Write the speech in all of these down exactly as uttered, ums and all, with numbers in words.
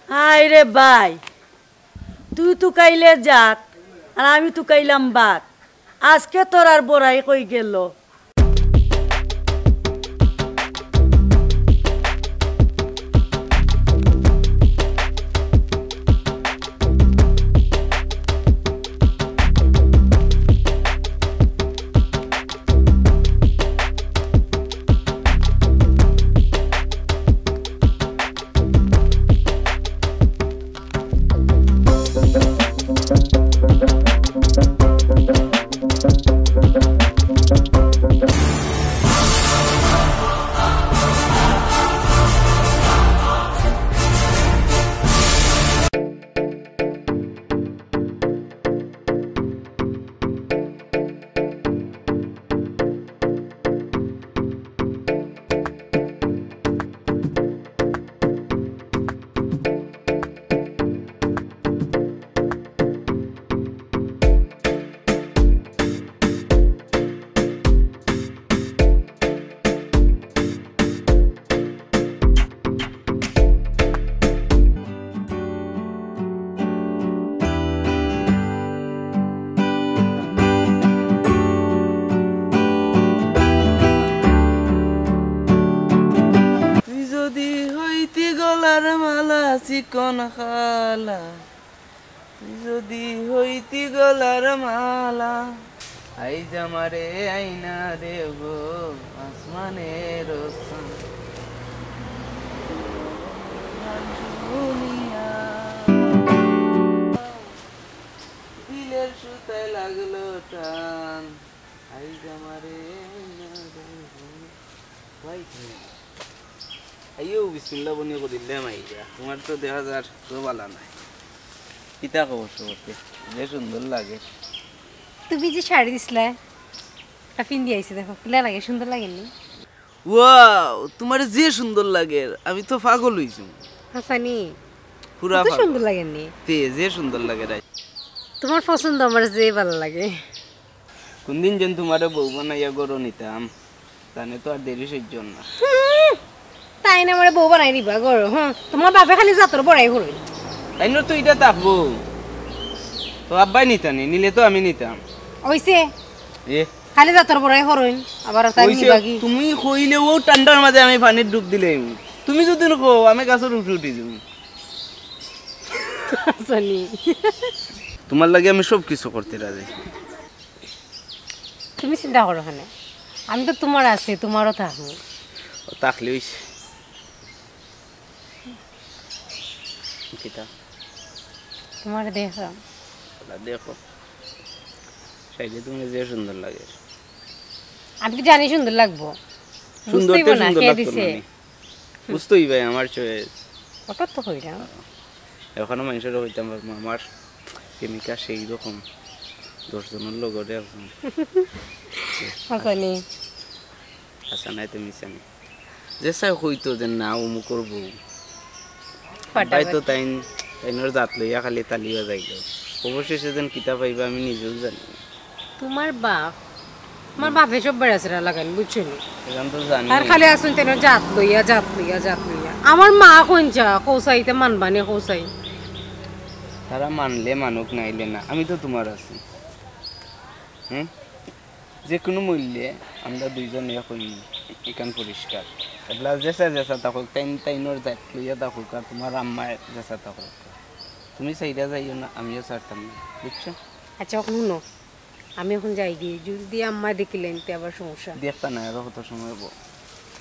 হায় রে ভাই, তুই তুকাইলে জাত, আর আমি তুকাইলাম বাত। আজকে তোর আর বড়াই কই গেল? তুই যদি হইতি গলার মালা চিকন খালা, তুই যদি হইতি গলার মালা, আইজ আমারে আইনা দেব আসমানের চান। দিলের সুতায় লাগলো টান, আইজ আমারে আইনা দেব। ভাই, তুমি আইও, বিসমিল্লাহ বনি করিলে মাইয়া। তোমার তো দেখা যার তো বালা নাই। কিতা খবর সবর? যে সুন্দর লাগে। তুমি যে শাড়ি দিছলা, এটা পিন্দি আইছি, দেখো, কিলা লাগে, সুন্দর লাগে নি? ওয়াও, তোমার যে সুন্দর লাগে, আমি তো পাগল হইছি। হাসানি, পুরা কত পাগল। সুন্দর লাগে নি? তে, যে সুন্দর লাগে রাই। তোমার পছন্দ আমার যে ভালো লাগে। কোনদিন যেন তোমারে বউ বানাইয়া ঘরো নিতাম, তানে তো আর দেরি সহ্য না। হুম, তাই না আমারে বউ বানাই দিবা ঘরো, হুম। তোমার বাপে খালি জাতর বড়াই করইন। তাই না তো এটা থাকবো। তো আব্বাই নিতানি, নিলে তো আমি নিতাম। ওইছে। এ? খালি জাতর বড়াই করইন, আবার তাই ওইছে, নিবা কি? তুমি কইলে ও ঠান্ডার মাঝে আমি পানির ডুব দিলে। তুমি যদি না কও, আমি গাছের উপরে উঠি যাবো। জানি। তোমার লাগে আমি সব কিছু করতে রাজি। তুমি চিন্তা করো কেনে, আমি তো তোমার আছি, তোমারও থাকবো। ও, থাকলে হইছে। কিতা? তোমার দেখলাম। ওলা দেখো, সাইডে তোমার যে সুন্দর লাগে। আমি কি জানি সুন্দর লাগবো? সুন্দর বুঝতেই তো না, সুন্দর কে লাগতো দিছে? না নি। বুঝতেই ভাই আমার চয়েস। ওটা তো হইলাম। এখনো মানুষের হইতাম পারবো, আমার প্রেমিকা সেই রকম দশ জনের লগরে এখন। হাসানি। হাসা নাই তো মিশা নাই। যে সাই হইতো যে না অমুকর বউ। ফাটাফাটি। ভাই তো তাইন, তাইনর জাত লইয়া খালি তালি বাজাইল। অবশেষে যেন কিতা পাইবা আমি নিজেও জানি না। তোমার বাপ, আমার বাপে সব বেড়াছেড়া লাগান, বুঝছো নি? এখন তো জানি। আর খালি আসুন তেন জাত লইয়া, জাত লইয়া, জাত লইয়া। আমার মা কোন চা, কৌসাইতে মানবানে কৌসাই। তারা মানলে মানুক, নাইলে না। আমি তো তোমার আছি। হুম? যে কোনো মূল্যে আমরা দুইজন এক হই, এখান পরিষ্কার। এবলা যেসা যেসা থাকুক, তাইন তাইনর জাত লইয়া থাকুক, আর তোমার আম্মায় যেসা থাকুক। তুমি সাইডা যাইও না, আমিও ছাড়তাম না, বুঝছো? আচ্ছা, এখন হুনো, আমি এখন যাই গিয়া, যদি আম্মা দেখিলেন, তে আবার সমস্যা। দেখতা না, আরো কত সময় হবো।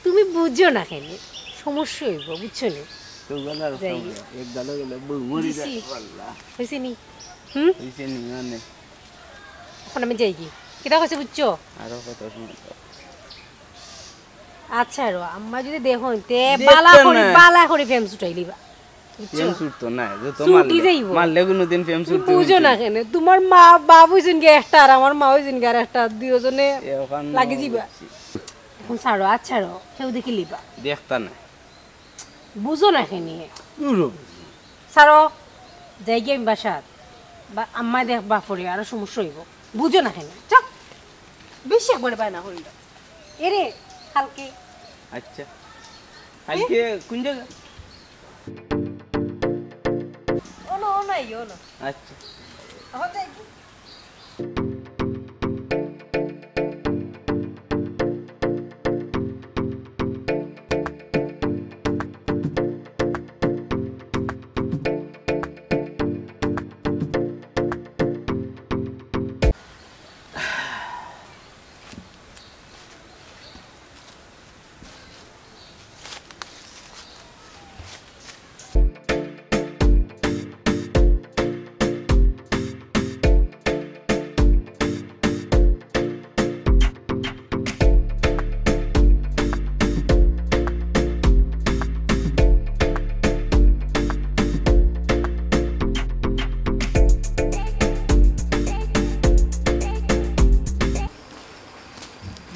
তুমি বুঝো না কেনে, সমস্যা হইব, বুঝছো নি? তো গেল আর যাই। এক গালো গেলে বউ মরি যায়, দিছি। আল্লাহ। হইছে নি? হুম? হইছে নি মানে? এখন আমি যাই কি? কিতা কইছে বুঝছো? আরো কত সময়? আচ্ছা রো, আম্মা যদি দেখইন, তে দেখতা বালা করি, না। বালা করি ফেম ছুটাই লিবা। বুঝছো? ফেম ছুটতো না, যত ছুটি মারলে, যাইব। মারলে কোনোদিন ফেম তুমি ছুটতো বুঝো না কেনে? তোমার মা, বাপ হইছেন গিয়া একটা, আর আমার মা হইছেন গিয়া আর একটা, দুইজনে লাগি যাইবা। এখন ছাড়ো, আচ্ছা রো, কেউ দেখি লিবা। দেখতা না। বুঝো না কেনে? ছাড়ো, যাই গিয়া আমি বাসাত। বা আম্মা দেখ বাপরে, আরো সমস্যা হইব। বুঝো না কেনে? চুপ। বেশি একবারে বায়না করিল। এরে, কালকে। আচ্ছা। কালকে কোন জায়গা? আচ্ছা।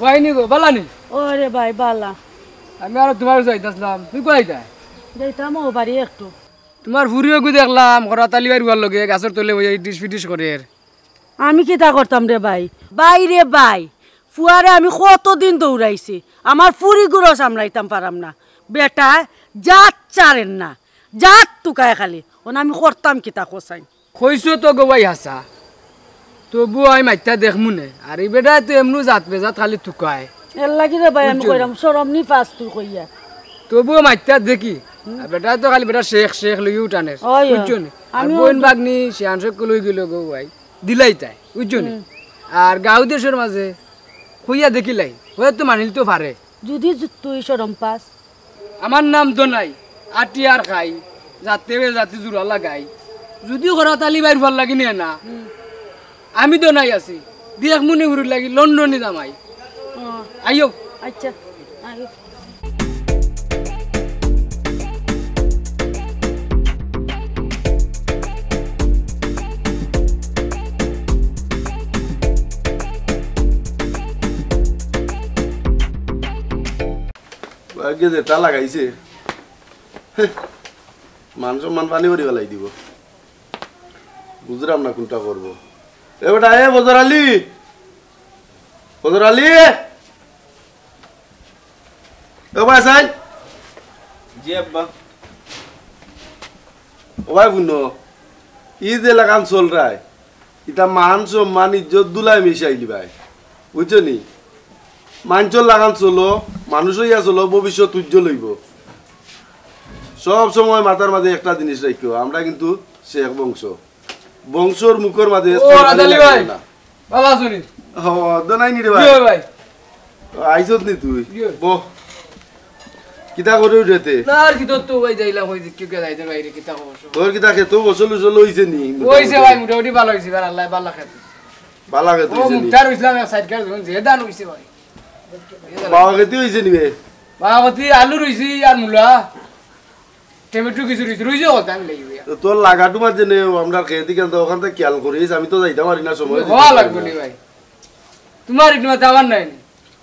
ভাইনি গো, বালা নি? ওরে ভাই, বালা। আমি আরো তুমার যাইতাছলাম, তুই কই যাইতায়? যাইতাম অউ বাড়ি একটু। তুমার ফুরিওগু দেখলাম, করাত আলী ভাইর ফুয়ার লগে গাছর তলে বইয়া ইটিস ফিটিস করের। আমি কিতা করতাম রে ভাই? ভাই রে ভাই, ফুয়ারে আমি কতদিন দৌড়াইছি, আমার ফুরিগুরে সামলাইতাম পারাম না। বেটায় জাত ছাড়ের না, জাত তুকায় খালি। অন আমি করতাম কিতা কছাইন? কইছো তো গো ভাই হাছা, তবু আমি মাতিয়া দেখমু নে। আর ই বেটায় তো এমনেউ জাত বেজাত খালি তুকায়। এরলাগি রে ভাই আমি কইরাম, শরম নি পাস তুই কইয়া। তবুও মাতিয়া দেখি। আর বেটায় তো খালি বেটা শেখ শেখ লইয়া উঠানের, অয়, অয়। বুঝছো নি? আর বইন ভাগনি শিয়ান সকল অইগেলো গো ভাই, দিলাইতায়, বুঝছো নি? আর গাঁও দেশর মাঝে কইয়া দেখিলাই, অয় তো মানিল তো পারে। যুদি তুই শরম পাস। আমার নাম দোনাই, আটি আর খাই, জাতে বে জাতি জুড়া লাগাই। যুদি করাত আলী ভাইর ফুয়ার লাগি নে না, আমি দোনাই আছি, দেখমু নে ফুরির লাগি লন্ডনি জামাই। ও। আইও। আচ্ছা, আইও। আগে যেটা লাগাইছে, হে, মান সম্মান পানি করি ফালাই দিবো। বুঝরাম না কুনটা করবো। এ বেটা, এ বজর আলী, বজর আলী, এ ভাই সাইন। জি আব্বা। ও ভাই বুনো, ই যে লাগান চলরায়, ইতা মান সম্মান ইজ্জত ধুলায় মিশাইলিবায়, বুঝছো নি? মানষর লাখান চলো, মানুষ অইয়া চলো, ভবিষ্যৎ উজ্জ্বল অইবো। সব সময় মাথার মাঝে একটা জিনিস রাখিও, আমরা কিন্তু শেখ বংশ, বংশর মুখর মাঝে ও, চুলকানি আদালি লাগে ভাই। না। ভালা আছো নি? ও, দোনাই নি রে ভাই। জি ভাই। আইছত নি তুই? জি। বহ। কিতা করে উঠেতে? না, আর কি, তোর তো ভাই যাইলাম, ওই দিকে গেলাইতে বাইরে, কিতা খবর সব? তোর কিতা খেতো ফসল উসল অইছে নি? অইছে ভাই, মোটামুটি ভালা অইছে, ভাই, আল্লায় ভালা খেত। ভালা খেত ও, অইছে নি? মুক্তার ইসলাম এক সাইড কার যখন যে ধান অইছে ভাই। বাবা খেতে অইছে নি বে? বাবা খেতে আলু রইছে আর মূলা। টমেটো কিছু রইছে, রইছে কথা আমি লাগি ভাইয়া। তো তোর লাগাটু মাঝে নে, আমরা খেতে কেন তো ওখান থেকে খেয়াল করিস, আমি তো যাইতাম পারি না, সময় দিতে হওয়া পারি লাগবো না। নি ভাই, তোমার একটু মাথা আমার নাই নি।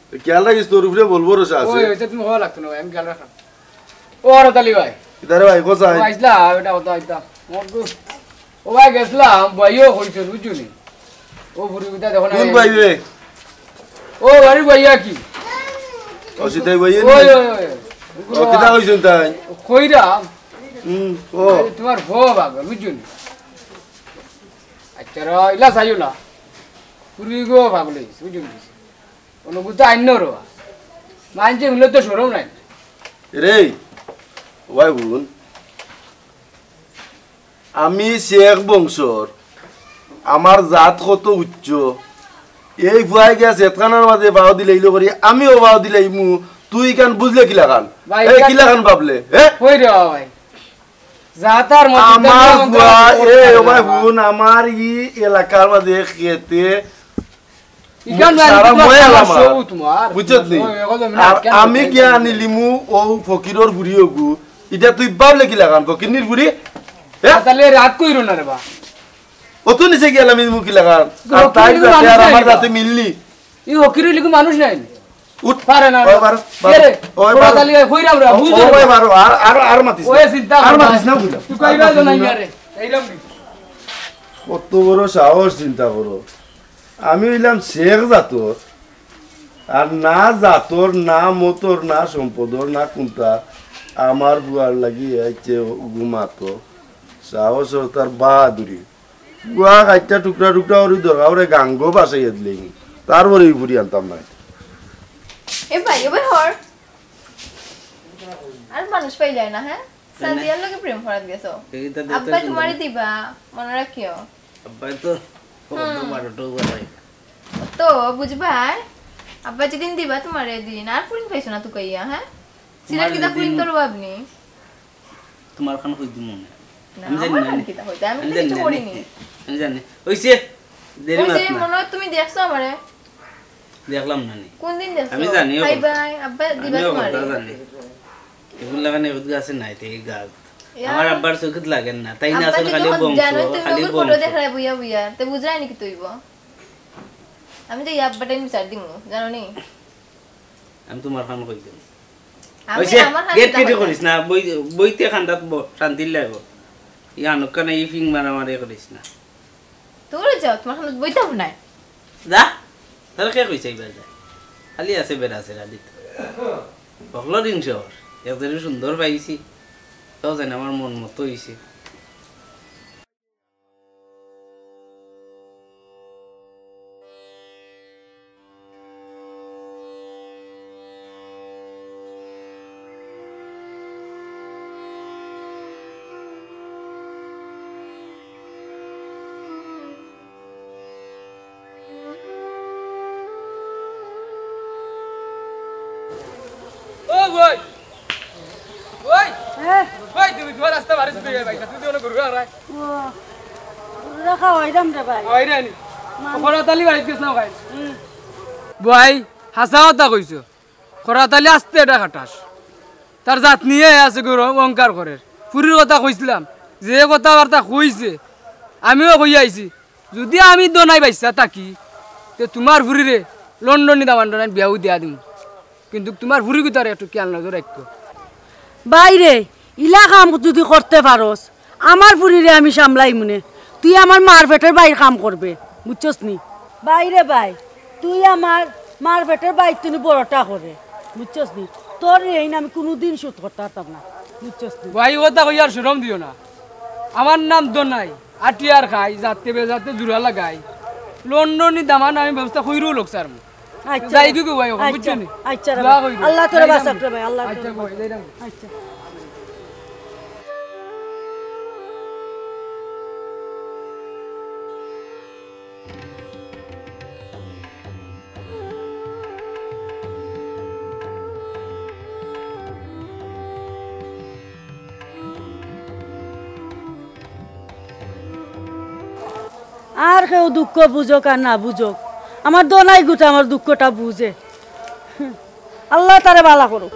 তো খেয়াল রাখিস, তোর উপরে বলবো রসা আছে। ওই, ওইটা তুমি হওয়া লাগতো না ভাই, আমি খেয়াল রাখলাম। ও, হরত আলী ভাই। কিতা রে ভাই, কোথায়? ও, আইসলা, ওটা হতো, আইতা। আমার তো, ও ভাই, গেছলাম, ভাইও কইছে, বুঝছো নি? ও, বুড়ি কোথায় দেখো না, কোন এই ভাই রে? ও, বাড়ির ভাইয়া কি? ও, সিতাই ভাই ওই, নি? ওই, ওই। ও, কিতা কইছেন তাই? কইরা? হুম, ও। এই তোমার বউ পাগল, বুঝছো নি? আচ্ছা, র, ইলা চাইও না। পুরি গো পাগল অইছে, বুঝছো নি? অনুভূতি আইন র। মানছে মিলে তো শরম নাই। রে, ওই বোন, আমি শেখ বংশর, আমার জাত কত উচ্চ। এই ফুয়ায় গিয়া জেতখানার মাঝে বাও দিলাইলো করি, আমিও বাও দিলাইমু। তুই ইখান বুঝলে কিলাখান? ভাই, এই ইখান কিলাখান ভাবলে, হে? কই রে বাবা ভাই? জাতার মধ্যে আমার ফুয়া, এ, ও ভাই, হুন, আমার ই এলাকার মাঝে খেতে ইখান সারা ময়লা আমার। বুঝছত নি? আর আমি গিয়া আনিলিমু ও ফকিরর ফুরি ওগু। ইটা তুই ভাবলে কিলাখান, ফকিরনির ফুরি? হে? তাহলে রাগ কইরো না রে বা। অত নিচে গিয়া আনিলিমু কিলাখান? আর তাই যাতে আর আমার যাতে মিলনি। ই ফকির অইলে কি মানুষ নাই? উঠ। পারে না। ওই বারো, বারো। কে রে? ওই বারো। তালি গায়ে কইরাম রে, ও, বুঝো ও না। ওই বারো, আর, আর, আর মাতিস না। ওই চিন্তা আর করো মাতিস না। না, বুঝো। তুই কইবা তো নাই আরে। এইরাম নি? কত বড় সাহস, চিন্তা করো। আমি অইলাম শেখ জাতর, আর না জাতর, না মতর, না সম্পদর, না কুনতা, আমার ফুয়ার লাগি আইছে ঘুমাতো। সাহস ও তার বাহাদুরি। গুয়া খাইটা টুকরা টুকরা করি দরকার ওরে গাঙ্গো বাসাইয়া দিলে। তারপরে এই ফুরি আনতাম না। এ ভাই, এ ভাই হর। আর মানুষ পাইলাই না, হ্যাঁ? সাদিয়ার লগে প্রেম করাত গেছো। এই তো দেখতে আব্বাই সুন্দর। তোমারে দিবা, মনে রাখিও। আব্বাই তো কত হুম। বারোটা বাজাই। তো বুঝবায়, আব্বা যেদিন দিবা তোমারে দিন, আর ফুরিন পাইছো না তুকাইয়া, হ্যাঁ? সিলেট তোমার কিতা ফুরিন যেদিন তোর অভাব নেই। তোমার খান কই দিমু না। না, আমি জানি আমার না খান নি। কিতা হইতে? আমি আমি তো জানি কিচ্ছু না নি। করিনি। আমি জানি। ওই যে, দেরি ওই মাত যে না। মনে হয় তুমি দেখছো আমারে। দেখলাম না নি। কোন দিন দেখছো? আমি জানি ও। হাই বাই, আব্বা দিবা আমিও তোমারে। কথা জানি। এগুলা লাগানো এগুলো আছে নাই, তো এই গাছ। ইয়া। আমার আব্বার চোখে লাগে না। তাই না, আব্বা আসলে যদি খালি তখন বংশ, জানো, তুমি খালি ওগুলো ফটো বংশ। দেখায় বুইয়া বুইয়া, তো বুঝরায় নি কিতা অইবো? আমি তো এই আব্বাটাই বিচার দিমু, জানো নি? আমি তোমার খান কই দিমু। আমি ওই যে, আমার খান গেট কিতা কেটে হইতে? করিস না, বই-, বইতে খান্দাত ব-, শান্তির লাগবো। ইয়ান ওখানে এই ফিং মারামারি করিস না। তোরে যাও, তোমার খান বইতাম নাই। যা, তাহলে কে কইছে এইবার যা? খালি আছে বেড়া আছে রাজি তো। বকলো দিন শহর, এক দেরি সুন্দর পাইছি। তাও জানি আমার মন মতো হইছে। ও ভাই, ওই, হ্যাঁ। ওই তুমি তোমার রাস্তা বাড়ি চলে যাবে, তুমি তো অনেক ঘুরে বেড়ায়। ও, ঘুরে খাওয়াইলাম রে ভাই। ওই রে নি। মান- খরাতালি বাড়িত গেছিলাম ভাই। হুম। ভাই, হাছা কথা কইছো। খরাতালি আস্তে এটা খাটাস। তার জাত নিয়ে আছে গরু অহংকার করের। ফুরির কথা কইছিলাম, যে কথাবার্তা কইছে, আমিও কই আইছি। যদি আমি দোনাই বাইচ্চা থাকি, তে তোমার ফুরিরে লন্ডনি দামান দোনাই বিয়াও দিয়া দিমু। কিন্তু তোমার ফুরি গুতারে একটু খেয়াল নজর রাখিও। বাইরে, ইলা কাম যদি করতে পারস, আমার ফুরিরে আমি সামলাইমুনে। তুই আমার মার পেটের বাইর কাম করবে, বুঝছস নি? বাইরে বাই, তুই আমার মার পেটের বাইর তুই বড়টা করে, বুঝছস নি? তোর ঋণ আমি কোনোদিন শোধ করতে পারতাম না, বুঝছস নি? ভাই, ও কথা কইয়া আর শরম দিও না। আমার নাম দোনাই, আটিয়ার খাই, যাতে বেজাতে জুড়া লাগাই। লন্ডনি দামান আমি ব্যবস্থা কইরও লোক স্যার। আচ্ছা। যাই কি গো ভাই, ওখানে আচ্ছা, বুঝছো নি? আচ্ছা রে দোয়া ভাই। কইরো। আল্লাহ তোরে যাই বাঁচাক যাম। রে ভাই, আল্লাহ আচ্ছা তোরে গো ভাই, বাঁচাক। যাই যাম। আচ্ছা। আর কেউ দুঃখ বুঝুক আর না বুঝুক, আমার দোনাই গুতা আমার দুঃখটা বুঝে। আল্লাহ তারে বালা করুক।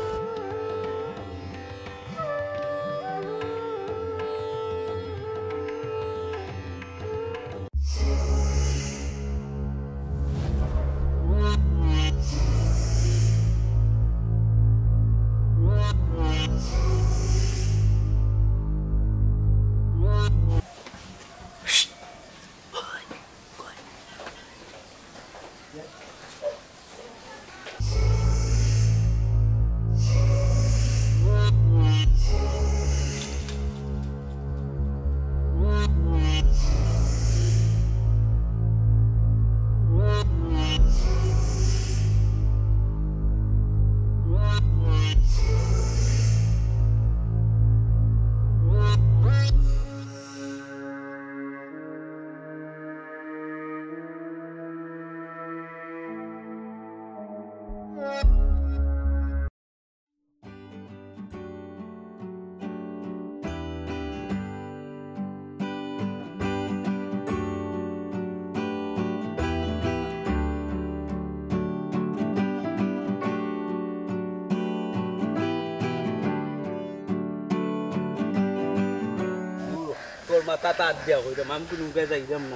তোর মাথা তার দিয়া কইলাম, আমি কোনো উপায় যাইলাম না।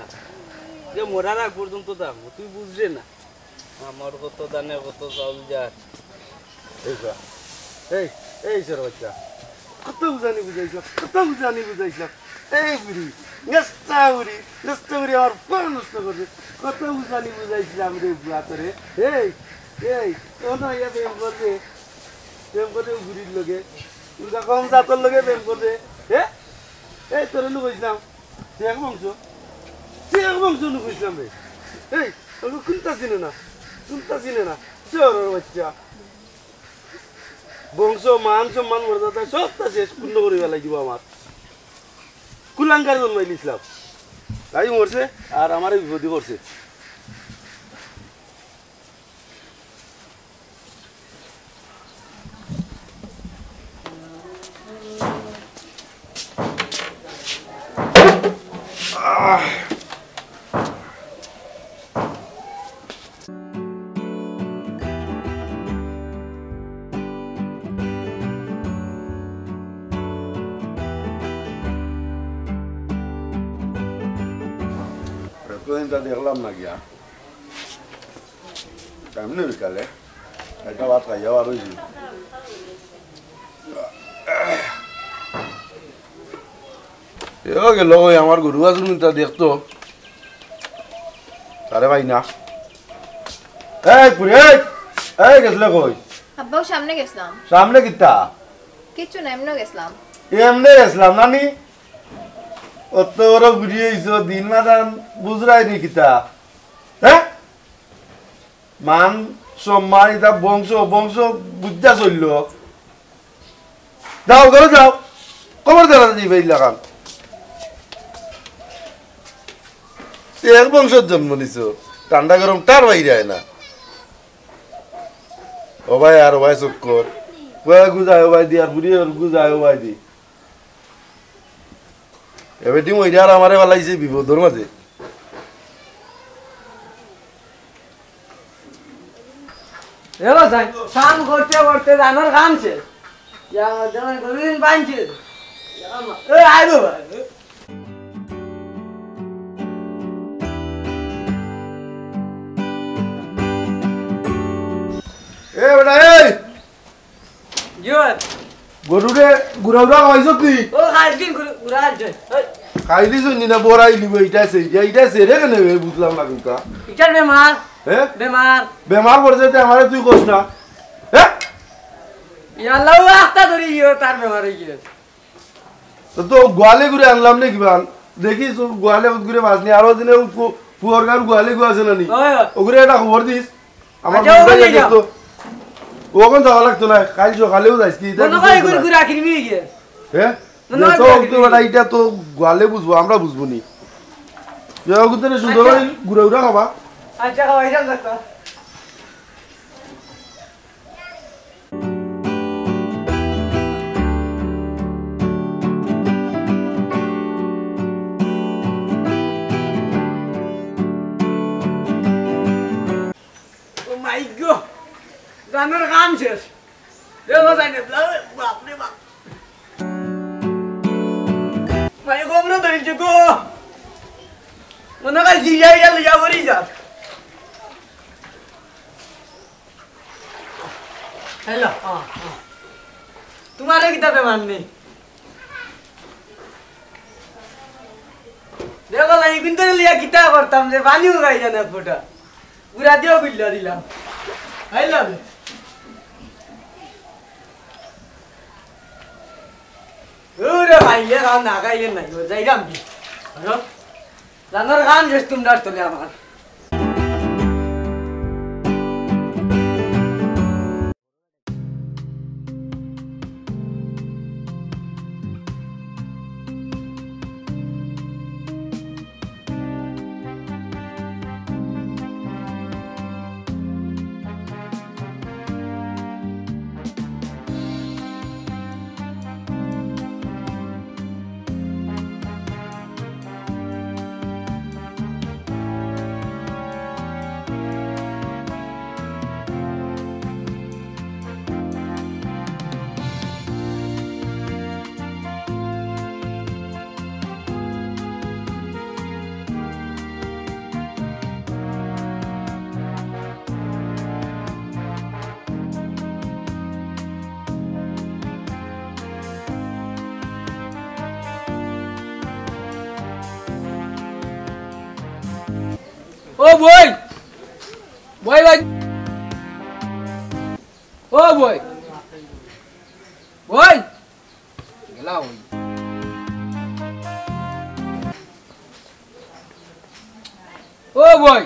যে মরার আগ পর্যন্ত যাবো, তুই বুঝরে না। আমার কত ধানে কত চাউল যার। এই যা। এই, এই ছোট বাচ্চা। কত বুঝানি বুঝাইছিলাম, কত বুঝানি বুঝাইছিলাম। এই বুড়ি, নেস্তা বুড়ি, নেস্তা বুড়ি আমার প্রাণ নষ্ট করবে। কত বুঝানি বুঝাইছিলাম রে বুয়া তোরে। এই, এই, ও না ইয়া প্রেম করবে। প্রেম করবে বুড়ির লগে। উল্টা কম জাতর লগে প্রেম করবে। হ্যাঁ? এই তোরে লুকাইছিলাম। শেখ বংশ। শেখ বংশ লুকাইছিলাম রে। এই, তোকে কোনটা চিনে না? কোনটা চিনে না? চোরর বাচ্চা। বংশ, মান, সম্মান, মর্যাদা সবটা শেষ পূর্ণ করে ফেলাই দিব আমার। কুলাঙ্গার জন্মাইলিছিলাম। তাই মরছে, আর আমারে বিপদে করছে। এতদিন তা দেখলাম না গিয়া। টাইম নেই বিকালে। একটা ভাত খাইয়া বার হইছি। এও গেল কই, আমার গরু আছে নি তা দেখতো। তারে ভাই না। এই পুরি, এই, এই গেছলে কই? আব্বা, অউ সামনে গেছলাম। সামনে কিতা? কিচ্ছু না, এমনে গেছলাম। এমনে গেছলাম না নি? অত বড় বুড়ি হইছো, দিন মাদান বুঝরায় নি কিতা? হ্যাঁ? মান, সম্মান, ইতা বংশ, বংশ বুঝা চললো। যাও, ঘরে যাও। কবর দেওয়া যাইবে ইলাখান। এক বংশর জন্ম নিছো, ঠান্ডা গরম তার বাইরে আয় না। ও ভাই আর ও ভাই চক্কর। ওয়া গুজায় ও ভাই দি, আর বুড়ি আর গুজায় ও ভাই দি। এবার ডিম ওইটা আর আমারে ফালাইছে বিপদর মাঝে। এলো যাই, কাম করতে করতে জানোর কাম শেষ। ইয়া, জানোর গরুদিন বানছে। ইয়া, মা, এ, আয় রে ভাই। এ বেটা, এই! জি ভাই। গরুরে গুড়া উড়া খাওয়াইছ তুই? ও, খাইদিন গুড়া, গুড়া খাইছে। এই। খাই দিছ নি না বড়াই লিব, এইটা আছে, এইটা, এইটা আছে রে কেন রে? বুঝলাম না কিন্তু। ইটার বেমার। হ্যাঁ? বেমার। বেমার পড়ছে তে আমারে তুই কস না। হ্যাঁ? ইয়াল্লাহ, আস্তা ধরি গিয়ে তার বেমার হয়ে গিয়ে। তো, তো গোয়ালে ঘুরে আনলাম নে কিবা? দেখিস, ও গোয়ালে ঘুরে বাঁচনি। আরো দিনে ও পু-, পুয়ার গাঁর গোয়ালে গু আছে না নি? হয়, হয়। ওগুরে একটা খবর দিস। আমার আচ্ছা, ও বুঝতে বলে গেছে যাও। তো। ও এখন যাওয়া লাগতো না। কাল সকালেও যাইস কি? এটা মনে বুঝতে হয় না। ঘুরে আখির মিয়ে গিয়ে। হ্যাঁ? মনে হয় তো, ঘুরে তো আখির বেটা, মিয়ে। এটা তো গোয়ালে বুঝবো, আমরা বুঝবো নি। যে ওগুতে সুন্দর আচ্ছা। করে ঘুরে ঘুরে খাবা। আচ্ছা, খাওয়াই যান ডাক্তার। ও মাই গো, জানোর কাম শেষ। রে বাবা, জানে, বাপ রে বাপ। মাই গো, আমরা ধরেছে গো। মনে হয় জিয়া ইয়া লইয়া বলি যা। হ্যালো, হ্যাঁ, হ্যাঁ। তোমারও কিতা বেমার নেই? দেখো না, এই কিন্তু লিয়া কিতা করতাম যে পানিও খাই জানে এক ফোঁটা। গুড়া দিয়েও গুল্লা দিলাম। খাইলাম। ওরে ভাই, এ খাও না, খাইলে নাই, ও যাইলাম কি? হ্যালো? জানোর কাম শেষ তোমরার তলে আমার। ও বই, বই ভাই, ও বই, বই, গেলা বই। ও বই,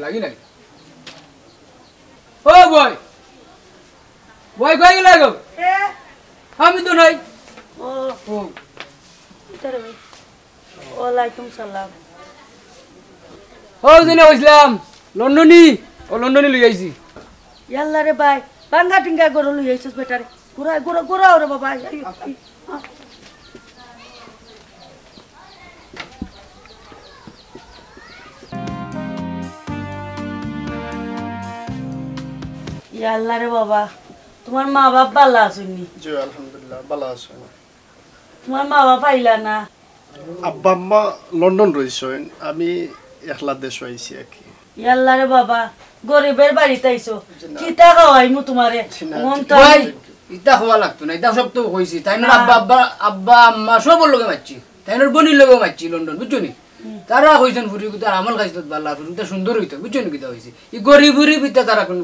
লাগি নাই। ও বই, বই কই গেলা গো? এ? আমি তো নাই। ও, ও। ইতারে ভাই। ওয়ালাইকুম সালাম। ও, যেনে কইছিলাম, লন্ডনি, ও লন্ডনি লই আইছি। ইয়াল্লা রে ভাই, ভাঙ্গা টিঙ্গা গরু লই আইছস বেটারে। ঘুরা, ঘুরা, ঘুরা ওরে বাবা। এই, এই, আ। ইয়াল্লা রে বাবা, তুমার মা বাপ ভালা আছইন নি? জি, আলহামদুলিল্লাহ, ভালা আছইন। তুমার মা বাপ আইলা না? আব্বা আম্মা লন্ডন রইছইন, আমি একলা দেশো আইছি আর কি। ইয়াল্লা রে বাবা, গরিবের বাড়িত আইছো। জি না। কিতা খাওয়াইমু তুমারে? জি না, মন জি তো না। ভাই, ইতা খাওয়া লাগতো না, ইতা সব তো কইছি। তাইনর না। আব্বা, আব্বা, আব্বা, আম্মা সবর লগে মাতছি, তাইনর বইনর লগেও মাতছি লন্ডন, বুঝছো নি? হুম। তারা কইছইন ফুরিগুতার আমল খাছলত ভালা, ফুরিগুতা সুন্দর অইতো, বুঝছো নি কিতা কইছি? ই গরিব ফুরির ইতা তারা কুনু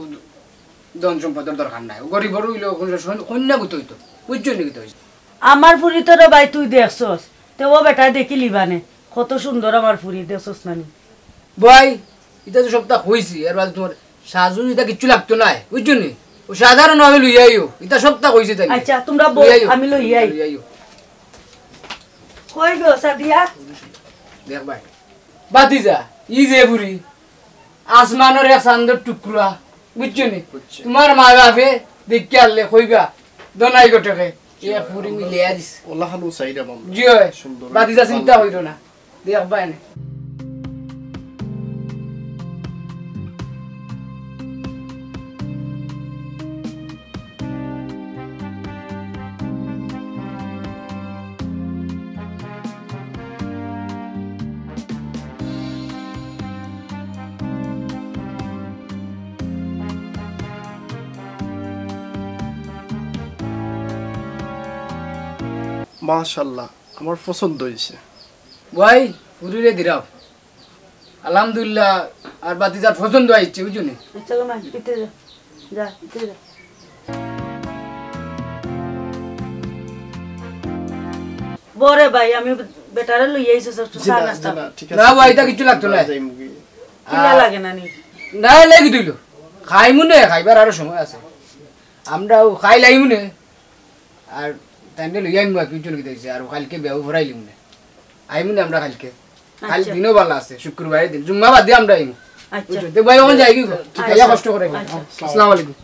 ধন সম্পদর দরকার নাই, গরিবর অইলেও কুনু সন-, কইন্যা গুতো অইতো, বুঝছো নি কিতা কইছি? আমার ফুরি তো রে ভাই তুই দেখছস, তে ও বেটায় দেখিলিবা নে, কত সুন্দর আমার ফুরি, দেখছস না নি? ভাই, ইতা তো সবতা কইছি, এর বাদে তুমার সাজু ইতা কিচ্ছু লাগতো নায়, বুঝছো নি? ও সাধারণ ভাবে লইয়া আইও, ইতা সবতা কইছি তাইলে। আচ্ছা, তুমরা বও, লইয়া আইও। আমি লইয়া আই। লইয়া আইও। কই গো সাদিয়া? দেখ ভাই, ভাতিজা, ই যে ফুরি, আসমানর এক চান্দর টুকরা, বুঝছো নি? বুঝছি। তুমার মা বাপে দেখিয়া আনলে কইবা, দোনাই গটকে, এ ফুরি মিলিয়া দিছে। ওলা খালু চাইরা মামলা। জি অয়, সুন্দর। ভাতিজা চিন্তা অইতো না। দেখবায় নে। মাশাআল্লাহ, আমার পছন্দ অইছে। ভাই, ফুরিরে দিরাও। আলহামদুলিল্লাহ, আর ভাতিজার পছন্দ অইছে, বুঝছো নি? আচ্ছা গো মা, ভিতরে যা। যা, ভিতরে যা। বরে ভাই, আমি বেটারে লইয়া আইছি, একটু জি চা না, নাস্তা। জি না, ঠিক আছে। না ভাই, ইতা কিচ্ছু লাগতো না। যাইমুগি। কিলা লাগে না নি? না, লাগি দিল। খাইমু নে, খাইবার আরো সময় আছে। আমরাও খাইলাইমু নে। আর তাইনরে লইয়া আইমু আর কি, বুঝছো নি কিতা অইছে, আর কাইলকে বিয়াও ফুরাইলিমু নে। আইমু নে আমরা কাইলকে। কাইল আচ্ছা। দিনও ভালা আছে, শুক্রবারের দিন। জুম্মা বাদে আমরা আইমু। আচ্ছা। বুঝছো? তে ভাই, অখন যাইগি গো। আচ্ছা। আইয়া কষ্ট করে। আচ্ছা। আসসালামু আলাইকুম।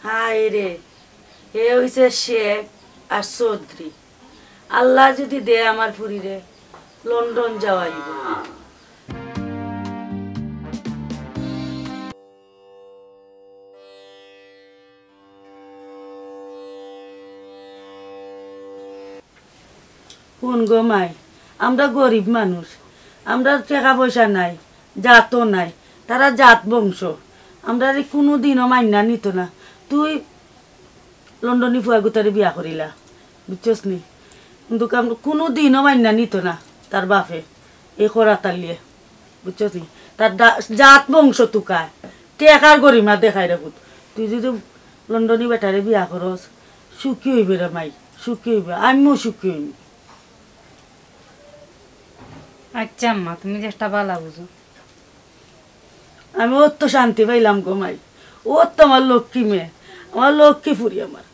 হায় রে, হে অইছে শেখ আর চৌধুরী। আল্লায় যুদি দেয় আমার ফুরিরে, লন্ডন যাওয়াইবো। হুন গো মাই, আমরা গরিব মানুষ, আমরার টেকা পয়সা নাই, জাতও নাই, তারা জাত বংশ, আমরারে কুনু দিনও মাইন্না নিতো না। তুই লন্ডনি ফুয়াগুতারে বিয়া করিলা, বুঝছস নি? কিন্তু কাম-, কুনু দিনও মাইন্না নিতো না তার বাপে, এই করা তালিয়ে। বুঝছস নি? তার দা-, জাত বংশ তুকায়। টেকার গরিমা দেখায় রে পুত। তুই যুদি লন্ডনি বেটারে বিয়া করস, সুখী অইবে রে মাই, সুখী অইবে। আমিও সুখী অইমু। আচ্ছা আম্মা, তুমি যেটা ভালা বুঝো। আমি অত শান্তি পাইলাম গো মাই। অত আমার লক্ষ্মী মেয়ে, আমার লক্ষ্মী ফুরি আমার।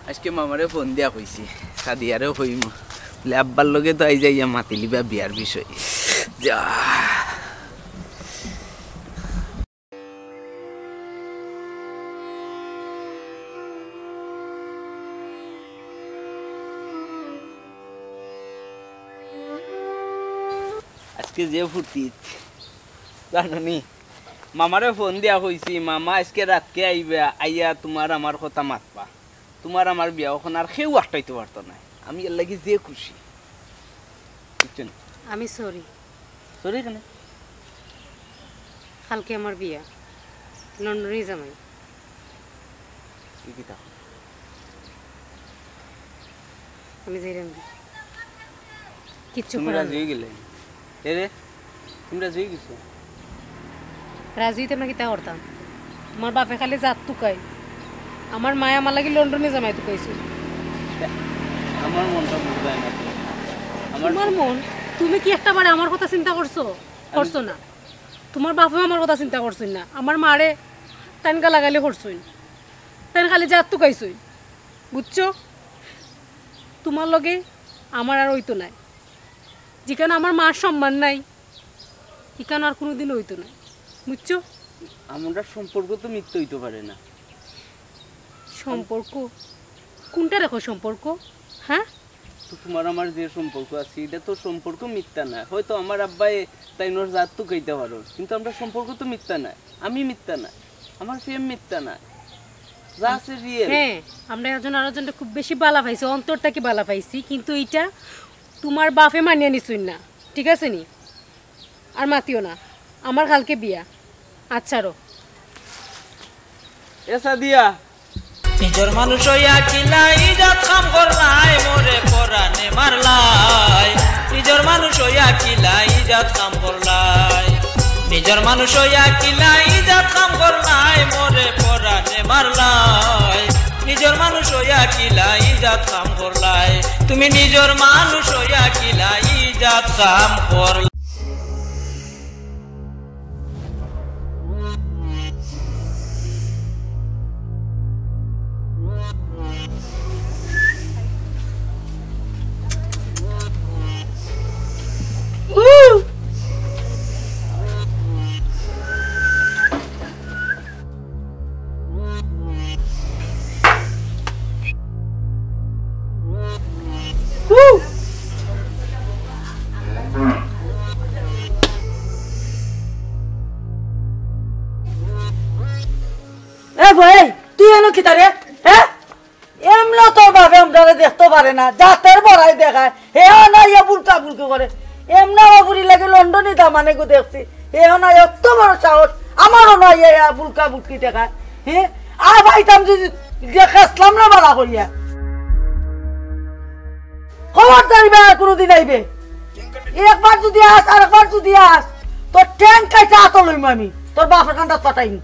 আজকে মামারে ফোন দিয়া কইছি, সাদিয়ারেও কইমু। বলে, "আব্বার লগে তো আইজ আইয়া মাতিলিবা বিয়ার বিষয়।" যা। আজকে যে ফুর্তি, জানো নি? মামারে ফোন দিয়া কইছি, "মামা আজকে রাতকে আইবা, আইয়া তুমার আমার কথা মাতবা। তুমার আমার বিয়া অখন আর কেউ আটকাইতো পারতো নায়।" আমি এর লাগি যে খুশি, বুঝছেন? আমি সরি। সরি কেনে? কালকে আমার বিয়া, লন্ডনে জামাই। ই কিতা? আমি যাইরাম। কিচ্ছু তুমি করার রাজি নাই। অই গেলে? এ রে, তুমি রাজি অই গেছো? রাজি অইতাম না, কিতা করতাম? তুমার বাপে খালি জাত তুকাই। আমার মায় আমার লাগি লন্ডনে জামাই তুকাইছে। আমার মনটা বুঝায় না তো। আমার তুমার মন? তুমি কি একটা বারে আমার কথা চিন্তা করছো? করছো না। তুমার বাপেও আমার কথা চিন্তা করছইন না। আমার মারে তাইন গালাগালি করছইন, তাইন খালি জাত তুকাইছইন, বুঝছো? তুমার লগে আমার আর অইতো নায়। যেখানো আমার মার সম্মান নাই, ইখানো আর কুনুদিন অইতো নায়, বুঝছো? আমরার সম্পর্ক তো মিথ্যা অইতো পারে না। সম্পর্ক? কুনটা রাখো সম্পর্ক? হ্যাঁ? তো তুমার আমার যে সম্পর্ক আছে, ইটা তো সম্পর্ক মিথ্যা না। হয়তো আমার আব্বায় তাইনর জাত তুকাইতা পারইন, কিন্তু আমরার সম্পর্ক তো মিথ্যা না। আমি মিথ্যা না, আমার প্রেম মিথ্যা না, যা আছে রিয়েল। হ্যাঁ, আমরা একজন আরোজনরে খুব বেশি বালা পাইছি, অন্তর থাকি বালা পাইছি, কিন্তু ইটা তুমার বাপে মানিয়া নিছইন না, ঠিক আছে নি? আর মাতিও না, আমার কালকে বিয়া। আচ্ছা রো। এ সাদিয়া। নিজর মানুষ অইয়া কিলা ইজাত কাম করলায়, মোরে পরানে মারলায়। নিজর মানুষ অইয়া কিলা ইজাত কাম করলায়। নিজর মানুষ অইয়া কিলা ইজাত কাম করলায়, মোরে পরানে মারলায়। নিজর মানুষ অইয়া কিলা ইজাত কাম করলায়। তুমি নিজর মানুষ অইয়া কিলা ইজাত কাম করলায়। এ ভাই, তুই এনো কিতা রে? হ্যাঁ? এমনে তোর বাপে আমরারে দেখতো পারে না, জাতের বড়াই দেখায়। হে না ইয়া বুলকা বুলকি করে। এমনে বাবুরি লাগে লন্ডনি দামানে গো দেখছি। হে না অত বড় সাহস, আমারও না ইয়া বুলকা বুলকি দেখায়। হ্যাঁ? আর ভাইতাম যদি দেখে আসলাম না বালা করিয়া। খবরদারি বা আর কোনোদিন আইবে। একবার যদি আস, আর একবার যদি আস, তোর ঠ্যাং কাইটা আতো লইমু আমি। তোর বাপের কান্দাত পাঠাইমু।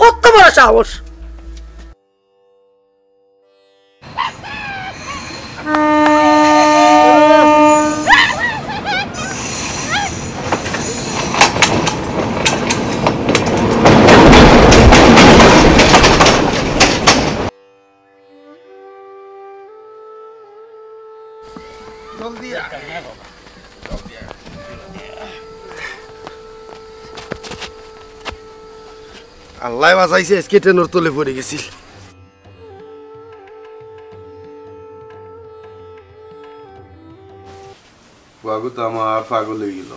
কত বড় সাহস। জলদি আয়। আল্লায় বাঁচাইছে, আজকে ট্রেনর তলে পড়ি গেছিল। ফুয়াগু তো আমার পাগল অই গেল।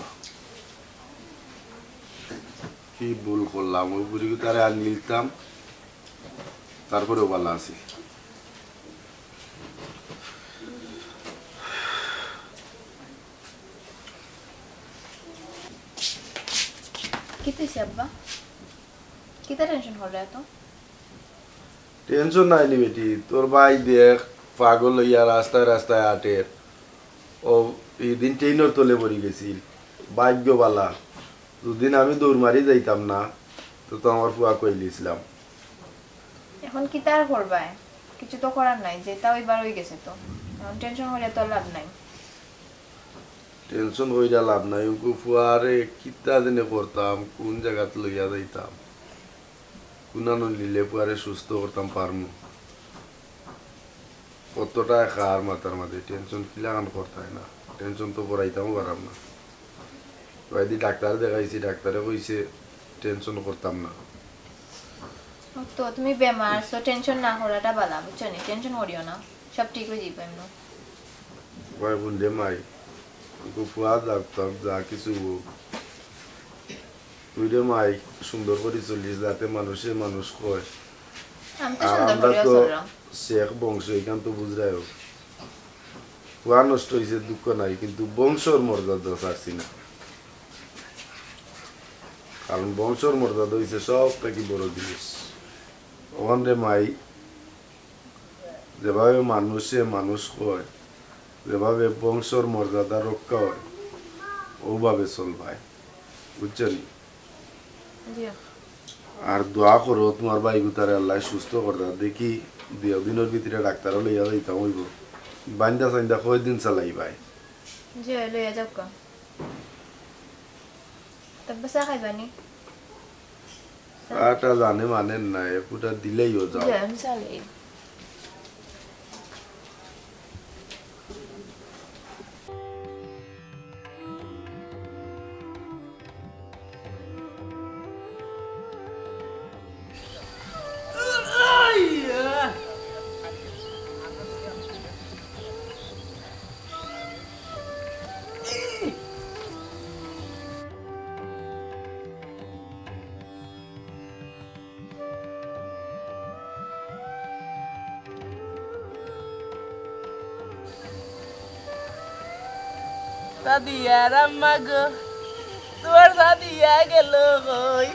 কি ভুল করলাম, ওই বুড়িগু তারে আর নিলতাম, তারপরেও বালা আছি। কিতা অইছে আব্বা? কিতা টেনশন কররে এত? টেনশন নাই নি বেটি, তোর ভাই দেখ পাগল অইয়া রাস্তায় রাস্তায় আটের। ও, ইদিন ট্রেনর তলে পড়ি গেছিল, ভাগ্য বালা। দুদিন আমি দৌড় মারি যাইতাম না, তো, তো আমার ফুয়া কইলিছিলাম। এখন কিতা আর করবায়? কিছু তো করার নাই, যেটা অইবার অই গেছে তো। এখন টেনশন করিয়া তো লাভ নাই। টেনশন করিয়া লাভ নাই, উগু ফুয়ারে কিতা দিনে করতাম, কোন জাগাত লইয়া যাইতাম, কোনানো নিলে ফুয়ারে সুস্থ করতাম পারমু। কতটা খার মাথার মাঝে টেনশন কিলাখান করতায় না, টেনশন তো করাইতামও পারাম না। কয়দি ডাক্তার দেখাইছি, ডাক্তারে কইছে টেনশন করতাম না। ও তো তুমি বেমার, so টেনশন না করাটা বালা, বুঝছো নি? টেনশন করিও না, সব ঠিক অই যাইবো এমনে। কয় বুঝলে মাই, ওকে ফুয়া ডাক্তার যা কিছু হোক, তুই রে মাই সুন্দর করি চলিস, যাতে মানুষে মানুষ কয়। আমি তো আর সুন্দর আমরা করিয়া তো চললাম। শেখ বংশ, এখান তো বুঝরায় হোক। ফুয়া নষ্ট অইছে, দুঃখ নাই, কিন্তু বংশর মর্যাদা ছাড়ছি না। কারণ বংশর মর্যাদা অইছে সব থাকি বড় জিনিস। অখন রে মাই, যেভাবে মানুষে মানুষ কয়, যেভাবে বংশর মর্যাদা রক্ষা অয়, অউভাবে চলবায়, বুঝছো নি? জি। আর দোয়া করো তুমার ভাইগুতারে আল্লায় সুস্থ করতা। দেখি দুই একদিনর ভিতরে ডাক্তারো লইয়া যাইতাম অইবো। বান্দা সান্দা কয়দিন চালাইবায়? জি, লইয়া যাউক্কা। তবে চা খাইবা নি? চাটা জানে মানে না, এ ফুটা দিলেই ও যাও। জি, আমি চা লই। সাদিয়ার আম্মা গো, তুমার সাদিয়া গেল কই?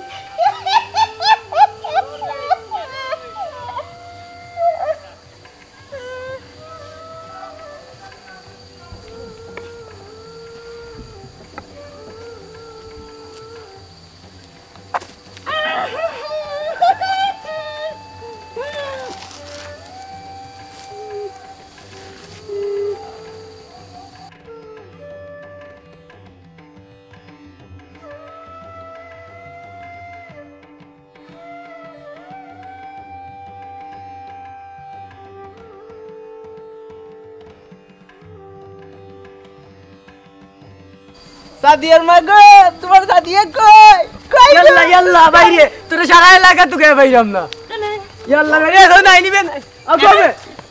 সাদিয়ার মা গো, তুমার সাদিয়া কই? কই গো? ইয়াল্লা, ইয়াল্লা, বাইরে। তোরে সারা এলাকা তুকাইয়া পাইরাম না। কেনে? ইয়াল্লা, বাইরে, কেউ নাই নিবে না। আগাবে।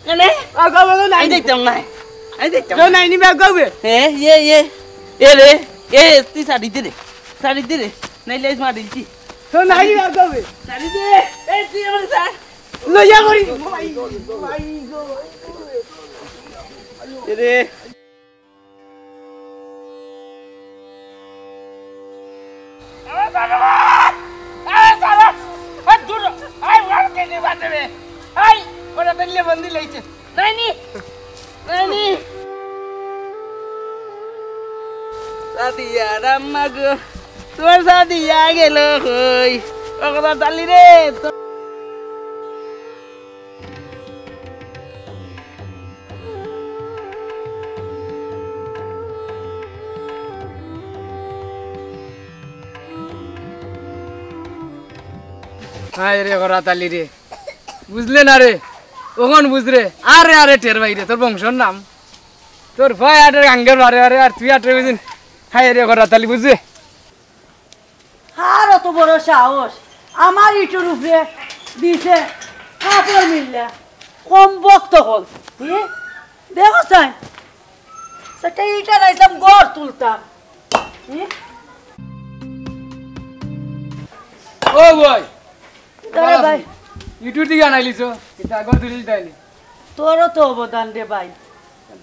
কেনে? আগাবে, কেউ নাই আমি নিবে। দেখতাম না। আমি দেখতাম কেউ না। নাই নিবে, আগাবে। এ, এ, এ। এ রে, এ, তুই সারি দে রে। সারি দে রে। নাইলে আজ মারিলছি। কেউ নাই নিবে, আগাবে। সারি দে। এ, তুই আমার সার। লইয়া করি। মাই, মাই গো। এ রে। আরে সারা! আরে সারা! আরে দূর! আরে ওর কে কে বাঁচাবে? আই! ওরা তো লেমন দিলাইছে। নাইনি! নাইনি! সাদিয়ার আম্মা গো, তুমার সাদিয়া গেল কই? ও কথা তালি রে, তো হায় রে, করাত আলী রে। বুঝলে না রে? অখন বুঝ রে। আরে, আরে, টের পাই রে, তোর বংশর নাম। তোর ভাই আটের গাঙ্গের বারে বারে, আর তুই আটের বুঝিন। হায় রে, করাত আলী, বুঝলে? কার অত বড় সাহস? আমার ইটুর উপরে দিছে কাপড় মিললা। কমবখত অকল। হে? দেখো চাই। সেটা ইটা রাখলাম, ঘর তুলতাম। হে? ও ভাই, দাঁড়া ভাই। ইটুর দিকে আনাইলিছো, কিন্তু আগর দিলিস দেয়নি। তোরও তো অবদান রে ভাই।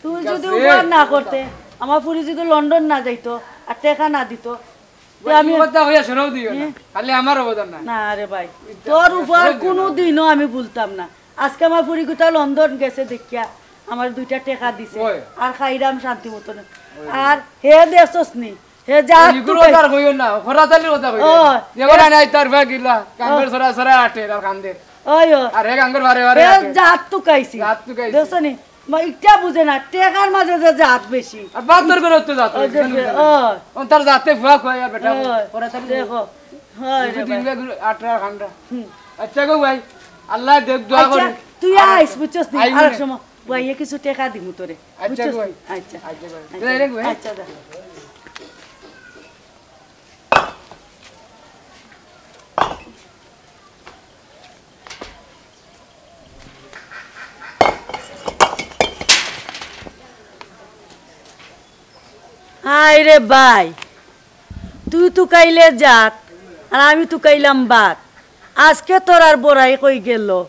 তুই ঠিক যদি আছে। উপকার না করতে, আমার ফুরি যদি লন্ডন না যাইতো, আর টেকা না দিত, তে আমি কথা কইয়া শোনাও দিও না। হুম। খালি আমার অবদান না। না রে ভাই, ইটা তোর উপকার শোনাও দিও না। কোনোদিনও আমি ভুলতাম না। আজকে আমার ফুরি গুতা লন্ডন গেছে দেখিয়া আমার দুইটা টেকা দিছে। ওই। আর খাইরাম শান্তি মতন। ওই। আর হে দেখছস নি, হে যা ইগুলো তুকাই- কথা আর কইও না, করাত আলীর কথা কইও ও, না। যেমন এ- আনাই তার ভাগ গিলা, কান্দর ও। সরা সরা আটের আর কান্দের। ওই ও। আর হে কান্দর বারে বারে হে আটের। জাত তুকাইছি। জাত তুকাইছি। দেখছো নি? মা, ইটা বুঝে না, টেকার মাঝে যে জাত বেশি। আর বাহাত্তর করে তো জাত ওই যে, বেশি। ও। ও তার জাতে ফুয়া কয় আর বেটা ও, করাত আলী। দেখো। হয় রে ইগু ভাই। দিন ভাই আটরা খান্ডা। হুম। আচ্ছা গো ভাই, আল্লাহ দেখ দোয়া আচ্ছা, করি। তুই আর আইস, বুঝছস নি? আইবো আরেক নে। সময় ভাইয়ে কিছু টেকা দিমু তোরে। আচ্ছা বুঝছস গো। নি? আচ্ছা। আচ্ছা গো। আচ্ছা। তাই রে গো, হ্যাঁ? আচ্ছা, যা। হায় রে ভাই, তুই তুকাইলে জাত, আর আমি তুকাইলাম বাত। আজকে তোর আর বড়াই কই গেল?